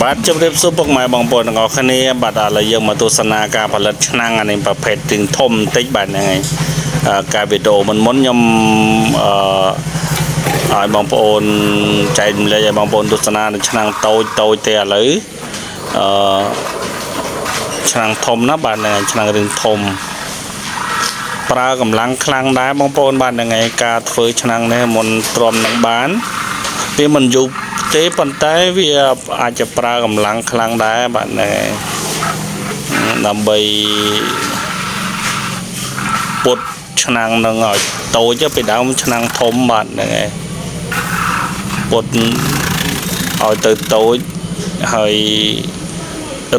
បាទជម្រាបសួរពុកម៉ែបងប្អូនទាំងអស់គ្នាបាទឥឡូវយើងមកទស្សនាការផលិតឆ្នាំងអានេះប្រភេទទីងធំបន្តិចបាទហ្នឹងហើយអឺការវីដេអូមុនមុនខ្ញុំអឺឲ្យបងប្អូនចែកម្លែកឲ្យបងប្អូនទស្សនានៅឆ្នាំងតូចតូចទេឥឡូវអឺឆ្នាំងធំណាបាទហ្នឹងហើយឆ្នាំងរឿងធំប្រើកម្លាំងខ្លាំងដែរបងប្អូនបាទហ្នឹងហើយការធ្វើឆ្នាំងនេះមុនទ្រាំនឹងបានវាមិនយូរទេប៉ុន្តែវាអាចจะប្រើកម្លាំងខ្លាំងដែរបាទហ្នឹងហើយដើម្បីពុតឆ្នាំងនឹងឲ្យតូចទៅពីដើមឆ្នាំងធំបាទហ្នឹងហើយពុតឲ្យទៅតូចហើយ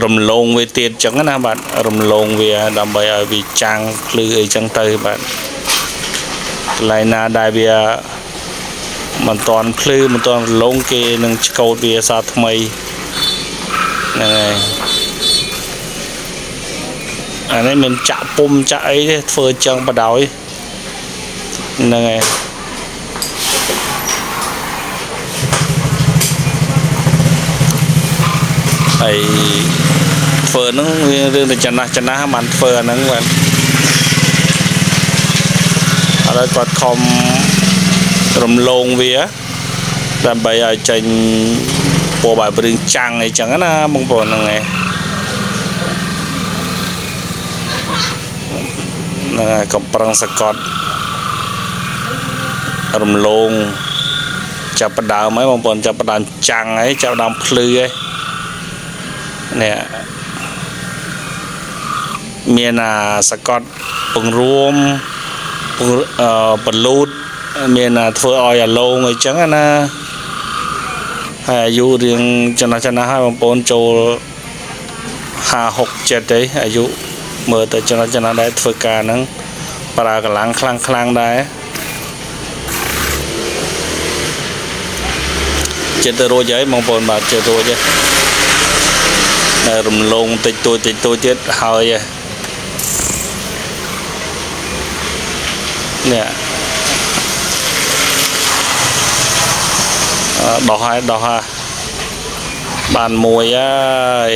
រំលងវាទៀតចឹងណាបាទរំលងវាដើម្បីឲ្យវាចាំងភ្លឺអីចឹងទៅបាទកន្លែងណាដែលវាមិនតាន់ភ្លឺមិនតាន់រលងគេនឹងឆ្កូតវាសារថ្មីហ្នឹងហើយអានេះមិនចាក់ពុំចាក់អីទេធ្វើចឹងបដ ாய் ហ្នឹងហើយហើយធ្វើហ្នឹងវារឿងតែចំណាស់ចំណាស់បានធ្វើអាហ្នឹងបាទឥឡូវគាត់ខំរំលងវាដើម្បីឲ្យចេញពណ៌បែបរឿងចាំងអីចឹងណាបងប្អូនហ្នឹងហើយហ្នឹងហើយកំប្រឹងសកត់រំលងចាប់ផ្ដើមហើយបងប្អូនចាប់ផ្ដើមចាំងហើយចាប់ផ្ដើមភ្លឺហើយនេះមានអាសកត់ពង្រួមពង្អឺបលូតមានអាធ្វើឲ្យអាឡងអីចឹងណាហើយអាយុរៀងចំណាស់ចំណាស់ហើយបងប្អូនចូល50 60 7ទេអាយុមើលទៅចំណាស់ចំណាស់ដែរធ្វើការហ្នឹងប្រើកម្លាំងខ្លាំងខ្លាំងដែរចិត្តទៅរួចហើយបងប្អូនបាទចិត្តរួចហើយតែរំលងតិចតួចតិចតួចទៀតហើយនេះដោះហើយដោះហើយបានមួយហើយ